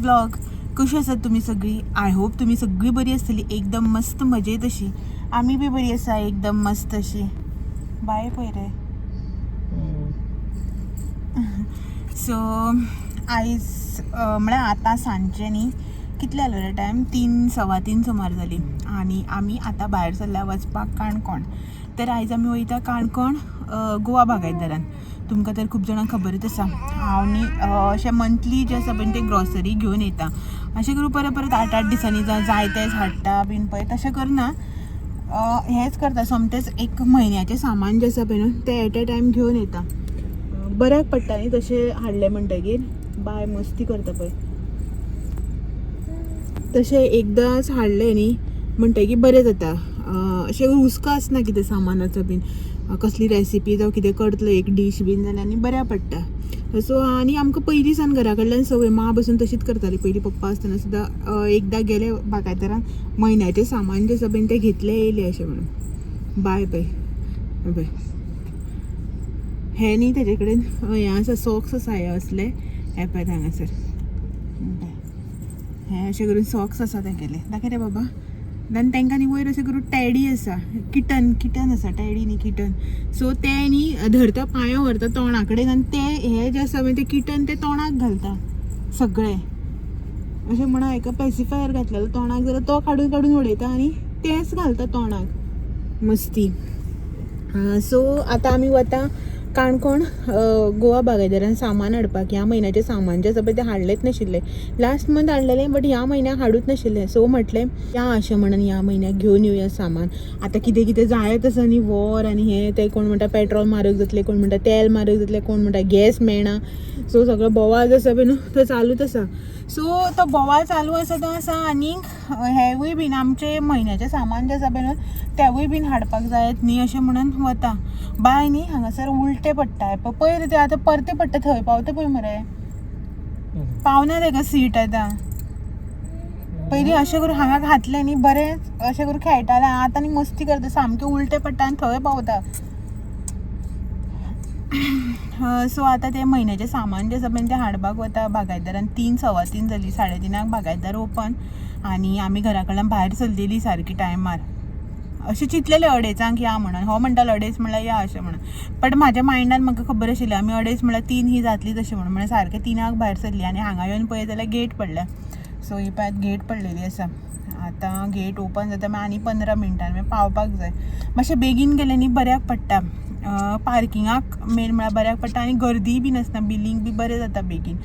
Blog. कशी आसात तुमी सगळी? I hope तुमी सगळी बरी आसतली, एकदम मस्त मजेत अशी. आमी बी बरी आसा, एकदम मस्त अशी. बाय पळय रे. सो आयज म्हळ्यार आतां सांजचें न्ही, कितले जालो रे टायम? 3 3:15 सुमार जाली आनी आमी आतां भायर सरल्या वचपाक काणकोण. तर आयज आमी वयता काणकोण गोवा बागायतदारान. तुमकां तर खूब जाणांक खबरच आसा, हांव न्ही अशें मंथली जें आसा पळय तें ग्रॉसरी घेवन येता. अशें करून परत परत 8-8 दिसांनी जावं जाय तेंच हाडटा बीन पळय, तशें करना. हेंच करता, सोमतेंच एक म्हयन्याचें सामान जें आसा पळय न्हू तें एट अ टायम घेवन येता. बऱ्याक पडटा न्ही तशें हाडलें म्हणटगीर. बाय मस्ती करता पळय. तशें एकदांच हाडलें न्ही म्हणटगीर बरें जाता. अशें हुस्को आसना कितें सामानाचो बीन, कसली रेसिपी जावं कितें करतलो एक डीश बीन जाल्यार आनी बऱ्याक पडटा. सो आनी आमकां पयलीं सावन घरा कडल्यान संवय, माँ बसून तशीच करताली. पयलीं पप्पा आसतना सुद्दां एकदां गेले बागायतदारान, म्हयन्याचें सामान जें आसा पळय तें घेतलें येयलें अशें म्हणून. बाय पळय पळय हें न्ही तेजे कडेन हें आसा, सॉक्स आसा हे असले. हे पळय हांगासर हें अशें करून सॉक्स आसा तेगेले. दाखय रे बाबा. आनी तांकां न्ही वयर अशें करून टॅडी आसा, किटन, किटन आसा, टॅडी न्ही किटन. सो तें न्ही धरता, पांयां व्हरता तोंडा कडेन आनी तें हें जें आसा पळय तें किटन तें तोंडाक घालता सगळें. अशें म्हणा एका पॅसिफायर घातलेलो तोंडाक जाल्यार तो काडून काडून उडयता आनी तेंच घालता तोंडाक मस्ती. सो आतां आमी वता काणकोण गोवा बागायतदारान सामान हाडपाक. ह्या म्हयन्याचें सामान जें आसा पळय तें हाडलेंच नाशिल्लें. लास्ट मंथ हाडलेलें बट ह्या म्हयन्याक हाडूच नाशिल्लें. सो म्हटलें या अशें म्हणून ह्या म्हयन्याक घेवन येवया सामान. आतां कितें कितें जायत आसा न्ही, वॉर आनी हें तें, कोण म्हणटा पेट्रोल म्हारग जातलें, कोण म्हणटा तेल म्हारग जातलें, कोण म्हणटा गॅस मेळना. सो सगळो बोवाळ जो आसा पळय न्हू तो चालूच आसा. सो तो बोवाळ चालू आसा तो आसा. आनीक हेवूय बीन आमचें म्हयन्याचें सामान जें आसा पळय न्हू तेवूय बीन हाडपाक जायत न्ही अशें म्हणून वता. बाय न्ही हांगासर उलटें पडटा पळय रे, तें आतां परतें पडटा थंय पावता पळय मरे. पावना तेका सीट. आतां पयलीं अशें करून हांगा घातलें न्ही बरें अशें करून खेळटालें, आतां न्ही मस्ती करता, सामकें उलटें पडटा आनी थंय पावता. सो आतां तें म्हयन्याचें सामान जें आसा पळय तें हाडपाक वता बागायतदारान. 3 3:15 जाली, 3:30 बागायतदार ओपन आनी आमी घरा कडल्यान भायर सरलेली सारकी टायमार. अशें चिंतलेलें 2:30 या म्हणून, हो म्हणटालो 2:30 म्हणल्यार या अशें म्हणून, बट म्हाज्या मायंडान म्हाका खबर आशिल्लें आमी 2:30 म्हणल्यार 3 ही जातलीच अशें म्हणून. म्हणल्यार सारकें 3 भायर सरली आनी हांगा येवन पळय जाल्यार गेट पडल्या. सो ही पळयात गेट पडलेली आसा. आतां गेट ओपन जाता मागीर आनी 15 मिनटान मागीर पावपाक जाय. मातशें बेगीन गेलें न्ही बऱ्याक पडटा. पार्किंगाक मेन म्हळ्यार बऱ्याक पडटा आनी गर्दीय बी नासता, बिलींग बी बरें जाता बेगीन.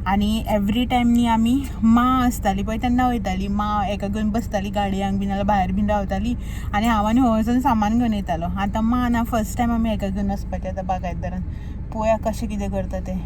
आनी एवरी टायम न्ही आमी माँ आसताली पळय तेन्ना वयताली, माँ एका घेवन बसताली गाडयांक बीन नाल्यार भायर बीन रावताली आनी हांव आनी हो वचून सामान घेवन येतालो. आतां माँ ना, फर्स्ट टायम आमी एका घेवन वचपाचें आतां बागायतदारान. पळोवया कशें कितें करता तें.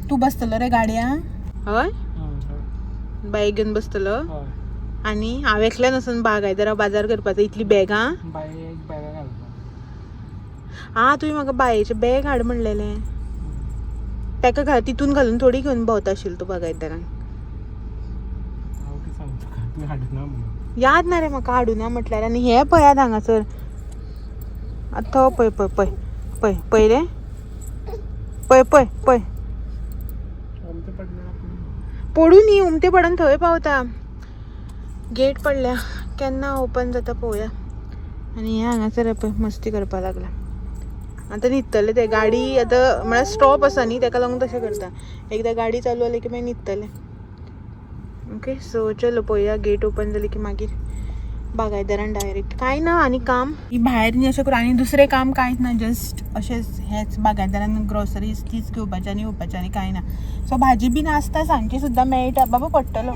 तूं बसतलो रे गाडयांक? हय बायक घेवन बसतलो? आनी हांव एकल्यान वचून बागायतदारा बाजार करपाचो, इतली बॅगां? आं तुवें म्हाका बायेचें बॅग हाड म्हणलेलें, ताका घाल तितून घालून थोडी घेवन भोंवता आशिल्लो तूं बागायतदारान. याद ना रे म्हाका हाडुना म्हटल्यार. आनी हें पळयात हांगासर आतां पळय पळय पळय पळय पळय रे पळय पळय पळय पडूं न्ही, उमते पडून थंय पावता. गेट पडल्या, केन्ना ओपन जाता पळोवया. आनी हें हांगासर पळय मस्ती करपाक लागला. आतां न्हिदतले ते गाडी आतां म्हळ्यार स्टॉप आसा न्ही तेका लागून तशें करता. एकदां गाडी चालू जाली की मागीर न्हिदतले. ओके सो चलो पळोवया गेट ओपन जाली की मागीर बागायतदारान डायरेक्ट. कांय ना आनी काम ही भायर न्ही अशें करून आनी दुसरें काम कांयच ना, जस्ट अशेंच हेंच बागायतदारान ग्रॉसरीज तीच घेवपाचें आनी येवपाचें आनी कांय ना. सो भाजी बीन आसता सांजची सुद्दां मेळटा. बाबा पडटलो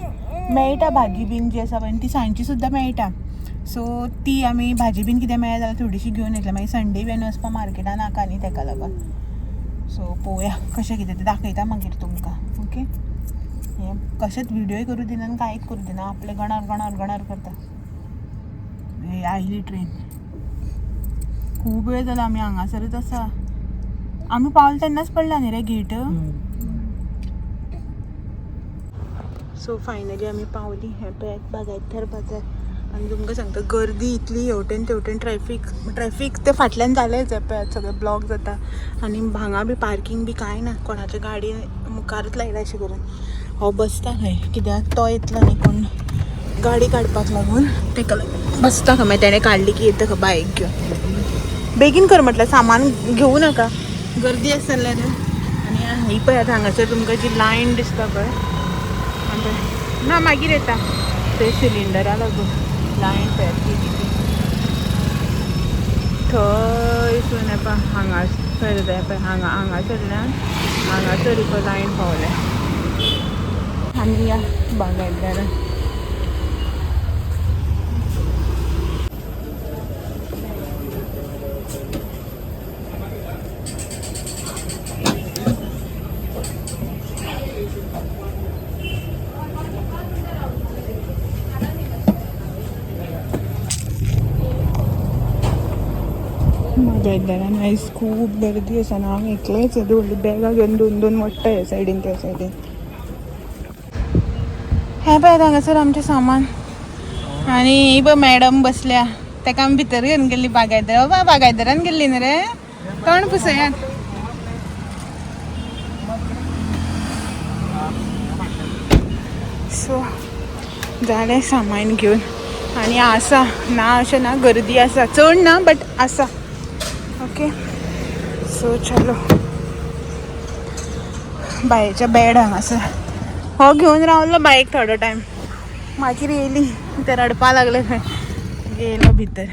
मेळटा भाजी बीन जी आसा पळय ती सांजची सुद्दां मेळटा. सो ती आमी भाजी बीन कितें मेळ्ळें जाल्यार थोडीशी घेवन येतले. मागीर संडे बीन वचपा मार्केटान नाका न्ही तेका लागून. सो पळोवया कशें कितें तें दाखयता मागीर तुमकां. ओके हें कशेंच व्हिडियोय करूं दिना आनी कांयच करूं दिना, आपलें गणार गणार गणार करता. हे आयली ट्रेन. खूब वेळ जालो आमी हांगासरच आसा. आमी पावले तेन्नाच पडला न्ही रे गेट. सो फायनली आमी पावली हे पळयात बागायतदार बाजार. आनी तुमकां सांगता गर्दी इतली हेवटेन तेवटेन, ट्रॅफीक ट्रॅफीक ते फाटल्यान जालेंच. हें पळयात सगळें ब्लॉक जाता आनी हांगा बी पार्कींग बी कांय ना, कोणाच्या गाडी मुखारच लायला अशें करून. हो बसता खंय, कित्याक तो येतलो न्ही कोण गाडी काडपाक लागून, तेका लागून बसता खंय. मागीर तेणें काडली की येता खंय बायक घेवन. बेगीन कर म्हटल्यार, सामान घेवू नाका, गर्दी आसत जाल्यार. आनी ही पळय आतां हांगासर तुमकां जी लायन दिसता पळय, आनी पळय ना मागीर येता ते सिलिंडरा लागून लायन पळयात केदी ती. थंयसून पळय हांगासर पळय, हांगा हांगासरल्यान हांगासर पळय लायन पावले. आनी या बागायतदारान. बागायतदारान आयज खूब गर्दी आसा आनी हांव एकलेंच येदें व्हडलीं बॅगां घेवन दोन दोन वाडटा ह्या सायडीन त्या सायडीन. हें पळयात हांगासर आमचें सामान. आनी ही पळय मॅडम बसल्या, ताका आमी भितर घेवन गेल्ली बागायतदार. बाबा बागायतदारान गेल्ली न्ही रे, तोंड पुसयात. सो जालें सामान घेवन. आनी आसा ना अशें ना, गर्दी आसा, चड ना बट आसा. ओके सो चलो बायेच्या बेड हांगासर हो घेवन रावलो बायक थोडो टायम, मागीर येयली ते रडपा लागले खंय, येयलो भितर.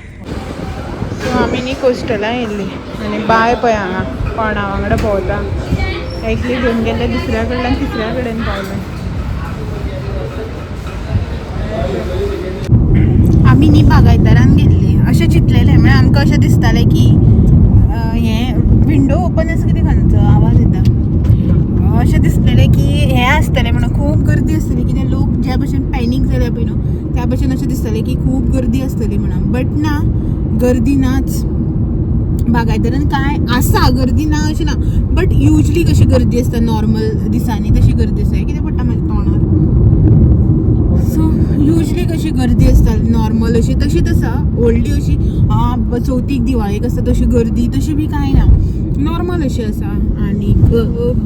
सो आमी न्ही कोस्टलां येयल्ली आनी बाय पळय हांगा कोणा वांगडा भोंवता, एकली घेवन गेले दुसऱ्या कडल्यान तिसऱ्या कडेन पावले. आमी न्ही बागायतदारान गेल्ली अशें चिंतलेलें, म्हळ्यार आमकां अशें दिसतालें की हें विंडो ओपन आसा कितें खंयचो आवाज येता, अशें दिसलेलें की हें आसतलें म्हणून खूब गर्दी आसतली, कित्याक लोक ज्या भशेन पॅनीक जाल्या पळय न्हू त्या भशेन अशें दिसतालें की खूब गर्दी आसतली म्हणून. बट ना, गर्दी नाच बागायतदारान. कांय आसा गर्दी ना अशें ना, बट युजली कशी गर्दी आसता नॉर्मल दिसांनी तशी गर्दी आसता. कितें पडटा म्हाज्या तोंडार. सो युजली कशी गर्दी आसता नॉर्मल अशी तशीच आसा, व्हडली अशी चवथीक दिवाळेक आसता तशी गर्दी तशी बी कांय ना, नॉर्मल अशी आसा. आनी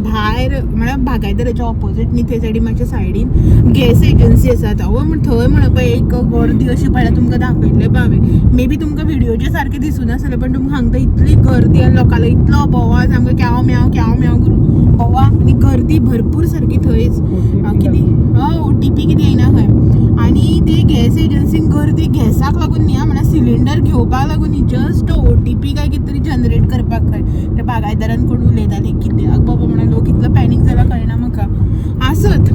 भायर म्हळ्यार बागायतदाराच्या ऑपोजीट न्ही थंय सायडीन मातशे सायडीन गॅस एजन्सी आसा. थंय थंय म्हणून पळय एक गर्दी अशी पळयल्यार तुमकां दाखयतलें पळय हांवें, मे बी तुमकां व्हिडियोचे सारकें दिसूं नासलें, पण तुमकां सांगता इतली गर्दी आनी लोकांलो इतलो बोवाळ, सामको क्याव म्याव क्याव म्याव करून बोवाळ आनी गर्दी भरपूर सारकी थंयच. कितें OTP कितें येयना खंय. आनी ते गॅस एजन्सीन गर्दी गॅसाक लागून न्ही म्हणल्यार सिलिंडर घेवपाक लागून न्ही, जस्ट OTP काय कितें तरी जनरेट करपाक खंय ते बागायतदारान कोण उलयताले कित्याक बाबा म्हणून लोक इतलो पॅनीक जाला कळना म्हाका. आसत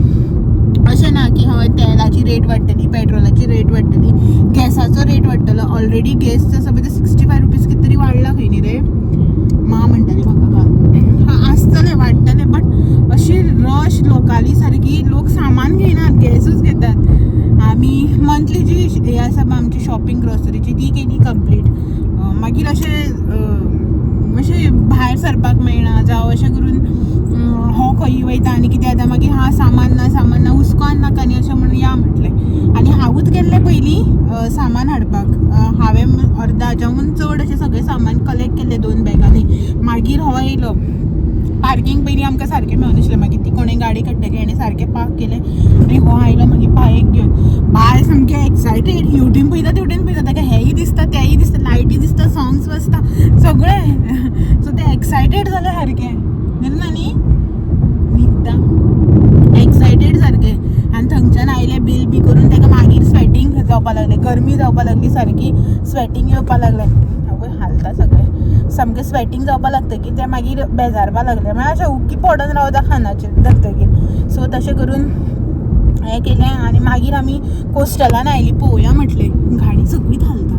अशें ना की हय तेलाची रेट वाडटली, पेट्रोलाची रेट वाडटली, गॅसाचो रेट वाडटलो. ऑलरेडी गॅस आसा पळय ते 65 रुपीज कितें तरी वाडला खंय न्ही रे, माँ म्हणटाली म्हाका काल. हां आसतलें वाडटलें, बट अशी रश लोकाली सारकी, लोक सामान घेयनात गॅसूच घेतात. आमी मंथली जी हें आसा पळय आमची शॉपिंग ग्रॉसरीची ती केली कंप्लीट. मागीर अशें अशें भायर सरपाक मेळना जावं अशें करून हो खंय वयता आनी कितें जाता, मागीर हा सामान ना सामान ना हुस्कोन नाका न्ही अशें म्हणून या म्हटलें. आनी हांवूच गेल्लें पयलीं सामान हाडपाक, हांवें अर्दाच्याहून चड अशें सगळें सामान कलेक्ट केल्लें 2 बॅगांनी. मागीर हो येयलो, पार्किंग पयलीं आमकां सारकें मेळनाशिल्लें, मागीर ती कोणें गाडी काडटकीर हेणें सारकें पार्क केलें आनी हो आयलो मागीर बायक घेवन. बाय सामकें एक्सायटेड, हेवटेन पळयता तेवटेन पळयता, ताका हेंय दिसता तेंय दिसता, लायटी दिसता, सोंग्स वाजता सगळें. सो तें एक्सायटेड जालें सारकें, न्ही न्ही न्हिदता एक्सायटेड सारकें. आनी थंयच्यान आयलें बील बी करून, ताका मागीर स्वेटींग जावपा लागलें, गरमी जावपा लागली सारकी, स्वेटींग येवपा लागलें, आवय हालता सगळें, सामकें स्वेटींग जावपा लागतकीर तें मागीर बेजारपा लागलें, म्हळ्यार अशें उक्की पडून रावता खानाचेर धरतकीर. सो तशें करून हें केलें आनी मागीर आमी कोस्टलान आयली, पळोवया म्हटलें, गाडी सगळी हालता.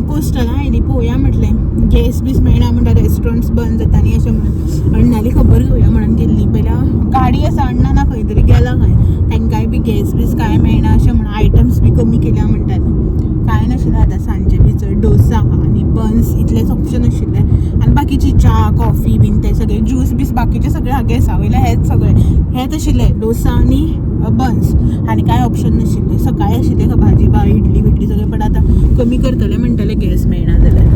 कोस्टलान आयली पळोवया म्हटलें, गॅस बीस मेळना म्हणटा, रेस्टॉरंट्स बंद जाता न्ही अशें म्हणून अण्णाली खबर घेवया म्हणून गेल्ली. पयल्या गाडी आसा, अण्णा ना खंय तरी गेला खंय, तांकांय बी गॅस बीस कांय मेळना अशें म्हणून आयटम्स बी कमी केल्या म्हणटाले, कांय नाशिल्लें. आतां सांजे बी चड डोसा आनी बन्स इतलेच ऑप्शन आशिल्ले आनी बाकीची च्या कॉफी बीन ते सगळे ज्यूस बीस बाकीचे सगळे गॅसा वयले हेच सगळे हेच आशिल्ले, डोसा आनी बन्स आनी कांय ऑप्शन नाशिल्ले. सकाळी आशिल्ले भाजी पाव इडली बिडली सगळे, पण आतां कमी करतले म्हणटले गॅस मेळना जाल्यार.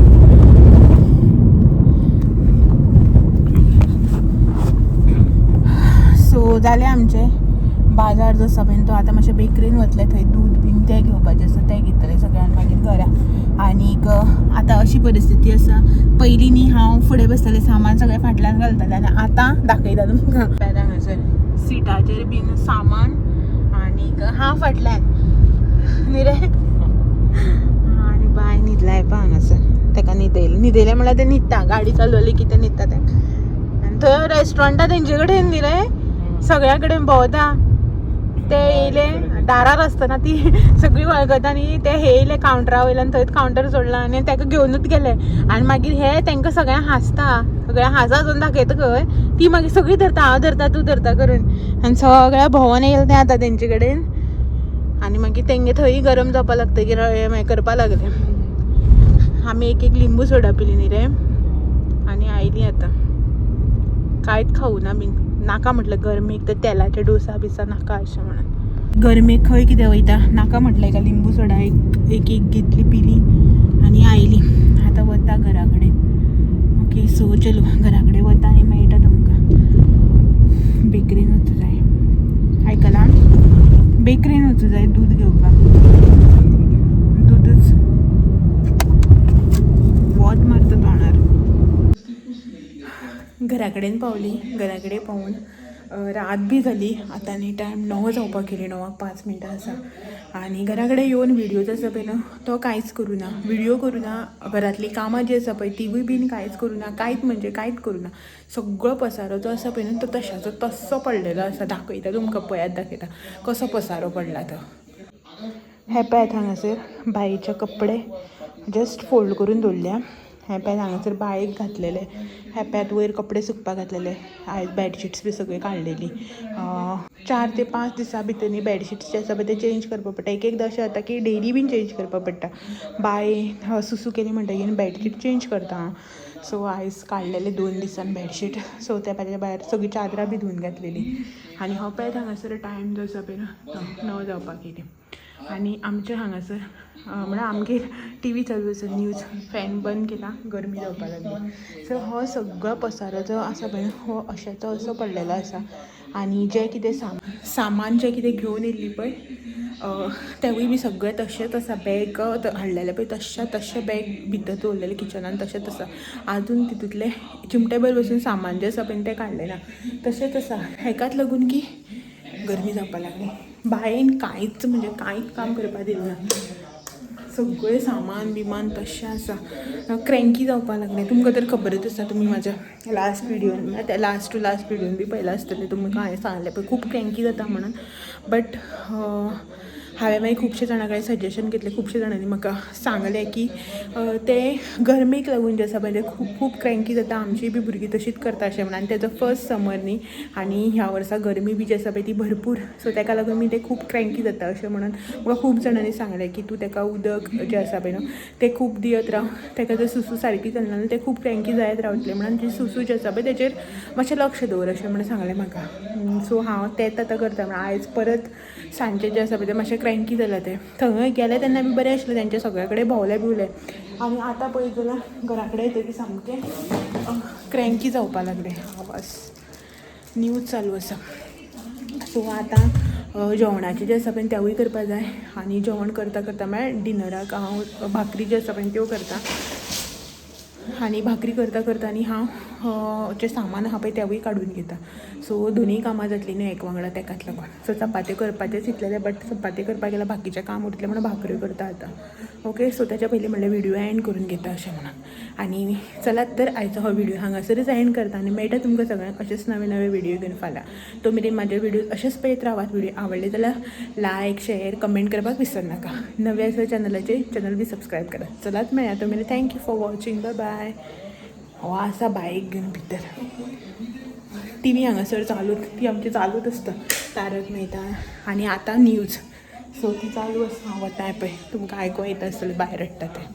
सो जालें आमचें बाजार जो आसा पळय तो आतां मातशें बेकरीन वतलें, थंय दूद बीन तें घेवपाचें आसा, तें घेतलें सगळ्यान मागीर घरा. आनीक आतां अशी परिस्थिती आसा, पयलीं न्ही हांव फुडें बसतालें, सामान सगळें फाटल्यान घालतालें आनी आतां दाखयता तुमकां. पळयात हांगासर सिटाचेर बीन सामान आनीक हांव फाटल्यान न्ही रे. आनी बाय न्हिदलाय पळय हांगासर, ताका न्हिदयलें. न्हिदयलें म्हणल्यार तें न्हिदता, गाडी चलवली की तें न्हिदता ताका. आनी थंय रेस्टॉरंटां तेंचे कडेन न्ही रे, सगळ्या कडेन भोंवता ते. येयले दारार आसतना ती सगळी वळखता न्ही ते. हे येयले कावंटरा वयल्यान, थंयच कावंटर सोडला आनी ताका घेवनूच गेले. आनी मागीर हे तांकां सगळ्यांक हांसता, सगळ्यांक हांसा हांसून दाखयता खंय. ती मागीर सगळीं धरता, हांव धरता तूं धरता करून, आनी सगळ्या भोंवोन येयले ते आतां तेंचे कडेन. आनी मागीर तेंगे थंय गरम जावपा लागतकीर हें करपा लागले. आमी एक एक लिंबू सोडा पिली न्ही रे आनी आयली. आतां कांयच खावूं ना बीन, नाका म्हटलं गरमेक ते तेलाचे डोसा बिसा नाका अशें म्हणून. गरमेक खंय कितें वयता, नाका म्हटलं. एका लिंबू सोडा एक एक एक घेतली, पिली आनी आयली. आतां वता घरा कडेन. ओके, सो चलो घरा कडेन वता आनी मेळटा तुमकां. बेकरीन वचूं जाय, आयकलां, बेकरीन वचूं जाय दूद घेवपाक. दूदच वत मारता तोंडार. घरा कडेन पावली. घरा कडेन पावून रात बी जाली आतां आनी टायम 9 जावपाक गेली, 9क 5 आसा. आनी घरा कडेन येवन व्हिडियो आसा पळय न्हू तो कांयच करूं ना, व्हिडियो करूं ना. घरांतलीं कामां जीं आसा पळय तिवूय बीन कांयच करूं ना. कांयच म्हणजे कांयच करूं ना. सगळो पसारो जो आसा पळय न्हू तो तशाचो तस्सो पडलेलो आसा. दाखयता तुमकां, पळयात, दाखयता कसो पसारो पडला तो. हे पळयात, हांगासर बाईचे कपडे जस्ट फोल्ड करून दवरल्या. हे पळयात, हांगासर बायक घातलेले. हे पळयात, वयर कपडे सुकपाक घातलेले. आयज बेडशीट्स बी सगळी काडलेली. 4 ते 5 दिसां भितर न्ही बेडशीट्स जे आसा पळय ते चेंज करपा पडटा. एक एकदां अशें जाता की डेली बीन चेंज करपा पडटा. बाय सुसू केली म्हणटगीर बेडशीट चेंज करता हांव. सो आयज काडलेले 2 दिसान बेडशीट. सो त्या भायर भायर सगळीं चादरां बी धुवन घातलेली. आनी हो पळयात, हांगासर टायम जो आसा पळय न्हू तो 9 जावपाक येयली. आनी आमच्या हांगासर म्हळ्यार आमगेर टीवी चालू आसा, न्यूज. फॅन बंद केला, गरमी जावपाक लागली. सो हो सगळो पसारो जो आसा पळय हो अशाचो असो पडलेलो आसा. आनी जें कितें सामान जें कितें घेवन येयल्ली पळय तेवूय बी सगळें तशेंच आसा. बॅग हाडलेलें पळय तश्या तशें बॅग भितर दवरलेलें किचनान तशेंच आसा. आजून तितूंतलें चिमटेभर बसून सामान जें आसा पळय तें काडलें ना, तशेंच आसा. हेकाच लागून की गरमी जावपाक लागली. बायेन कांयच म्हणजे कांयच काम करपाक दिलें ना. सगळें सामान बिमान तशें आसा. क्रँकी जावपाक लागलें. तुमकां तर खबरच आसा, तुमी म्हाज्या लास्ट व्हिडियोन, त्या लास्ट टू लास्ट व्हिडियोन बी पळयलां आसतलें, तुमकां हांवें सांगलें पळय खूब क्रँकी जाता म्हणून. बट हांवें मागीर खुबशे जाणां कडेन सजेशन घेतलें. खुबशे जाणांनी म्हाका सांगलें की ते गरमेक लागून जे आसा पळय ते खूब खूब क्रँकी जाता, आमची बी भुरगीं तशीच करता अशें म्हणून. आनी तेजो फर्स्ट समर न्ही आनी ह्या वर्सा गरमी बी जी आसा पळय ती भरपूर, सो तेका लागून बी ते खूब क्रँकी जाता अशें म्हणून म्हाका खूब जाणांनी सांगलें की तूं तेका उदक जें आसा पळय न्हू तें खूब दियत राव. तेका जर सुसू सारकी चलना जाल्यार तें खूब क्रँकी जायत रावतलें म्हणून जी सुसू जी आसा पळय तेजेर मातशें लक्ष दवर अशें म्हणून सांगलें म्हाका. सो हांव तेंच आतां करता. म्हणल्यार आयज परत सांजचें जें आसा पळय तें मातशें क्रँकी जालां. तें थंय गेलें तेन्ना बी बरें आशिल्लें, तेंच्या सगळ्या कडेन भोंवलें बिवलें आनी आतां पळयत जाल्यार घरा कडेन येतकीर सामकें क्रँकी जावपाक लागलें. आवाज न्यूज चालू आसा. सो आतां जेवणाचें जें आसा पळय तेंवूय करपा जाय. आनी जेवण करता करता म्हळ्यार डिनराक हांव भाकरी ज्यो आसा पळय त्यो करता आनी भाकरी करता करता आनी हांव जें सामान आहा पळय तेंवूय काडून घेता. सो दोनूय कामां जातलीं न्हू एक वांगडा, तेकाच लागून. सो चपात्यो करपाचें चिंतलेलें, बट चपाती करपाक गेल्यार बाकीचें काम उरतलें म्हणून भाकऱ्यो करता आतां. ओके, सो तेच्या पयलीं म्हणलें व्हिडियो एंड करून घेता अशें म्हणून. आनी चलात तर, आयचो हो व्हिडियो हांगासरच एंड करता आनी मेळटा तुमकां सगळ्यांक अशेंच नवे नवे व्हिडियो घेवन फाल्यां. तो मेरेन म्हाजे व्हिडियो अशेंच पळयत रावात. व्हिडियो आवडले जाल्यार लायक, शेअर, कमेंट करपाक विसरनाका. नवे आसा चॅनलाचेर, चॅनल बी सबस्क्रायब करा. चलात मेळया तो मेरेन. Thank you for watching, bye bye. हो आसा बायक घेवन भितर. टी व्ही हांगासर चालूच, ती आमची चालूच आसता, तारक मेहता आनी आतां न्यूज. सो ती चालू आसा. हांव वता पळय, तुमकां आयको येता आसतलें, भायर रडटा तें.